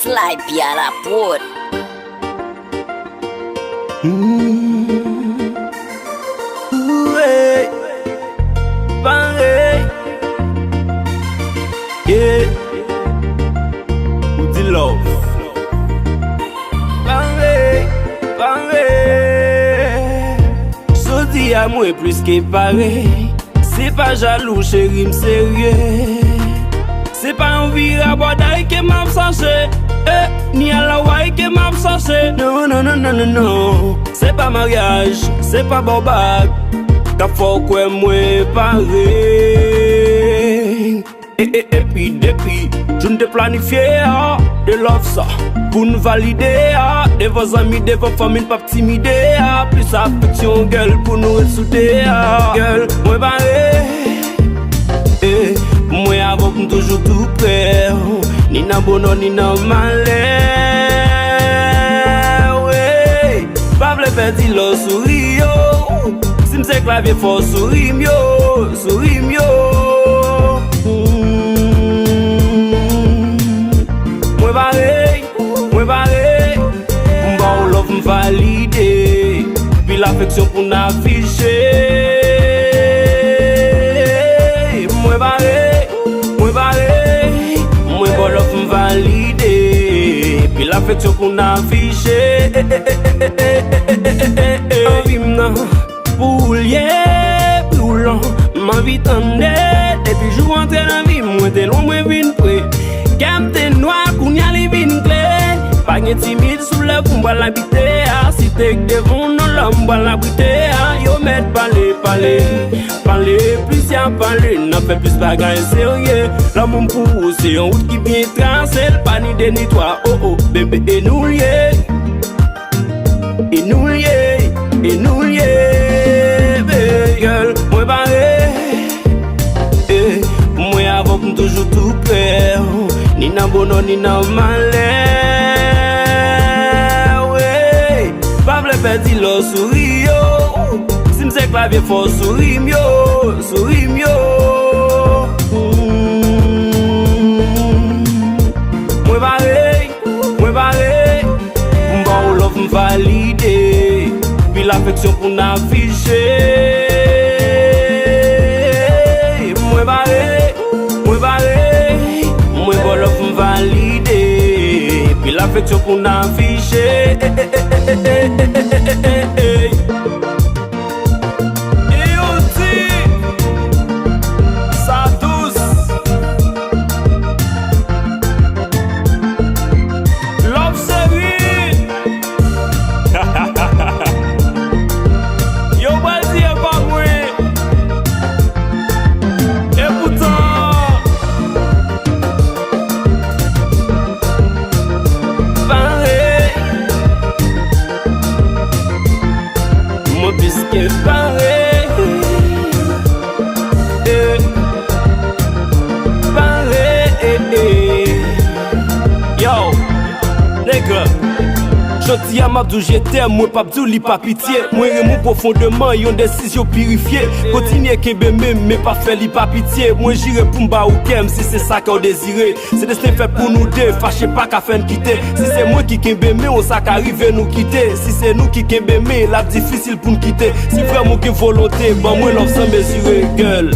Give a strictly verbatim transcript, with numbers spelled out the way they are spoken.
Fly Piala Prod. Ooh, hey. Parey. Yeah. Ou di love. Parey, parey. Jodi a mwen plis ke pare. Se pa jalou, cheri, m serye. Se pa yon vi rabòday ke m ap chache, eh, ni alaway ke m ap chache. Non, non, non, non, non, non. Se pa maryaj, se pa bòbag k ap fè w kwè mwen pare. E, e, epi depi jou n te planifye a, de love sa pou n valide a, devan zanmi, devan fanmi, n p ap timide a, plis afeksyon, girl, pou nou ret soude a. Girl, mwen pare, eh, mwen avè w, m toujou tou prè, ni nan bonè, ni nan malè, wi. Pa vle pèdi lè w souri yo. Si m se klavye, fò w souri m yo, souri m yo. Mm. Mwen pare, mwen pare. M ba w love, m valide. Pil afeksyon pou n afiche. Mwen pare, mwen pare. Mwen ba w love, m valide. Pil afeksyon pou n afiche. Anvi m nan pou w l ye, pou w lon. M anvi tande depi jou w antre nan vi m. Mwen te lwen, mwen vin pre. Kè m te nwa, kounye a li vin klè. Pa gen timid sou lè pou m pral abite a. Si te k devan w, non, lè m pral abrite a. Yo mèt pale, pale, pale, plis y ap pale, n ap fè plis bagay serye. Lanmou m pou ou se yon wout ki byen trase, l pa ni de ni twa, oh, oh, bebe, e nou l ye. E nou l ye, e nou l ye, baby girl, mwen pare. Eh, mwen avè w, m toujou tou prè, ni nan bonè, ni nan malè, wi. Pa vle pèdi lè w souri yo. Si m se klavye, fò w souri m yo, souri m yo. Mm. Mwen pare, mwen pare. M ba w love, m valide. Pil afeksyon pou n afiche. Mwen pare, mwen pare. Mwen ba w love, m valide. Pil afeksyon pou n afiche. E yo di sa dous. Love Seri. Yo pral di e pa mwen. Epoutan, pare. Mwen plis ke pare. Eh. Pare, eh, eh. Yo, nèg, jodi a m ap di w je t'aime, mwen p ap di w li pa pitye. Mwen renmen w pwofondeman, yon desizyon pirifye. Kontinye kenbe men m, men pa fè li pa pitye. Mwen jire pou m ba ou kè m, si se sa kè w dezire. Se desten fèt pou nou de, fache pa ka fè n kite. Si se mwen ki kenbe men w, sa ka rive nou kite. Si se nou ki kenbe men, l ap difisil pou n kite. Si vrèman w gen volonte, ban mwen love san mezire, girl.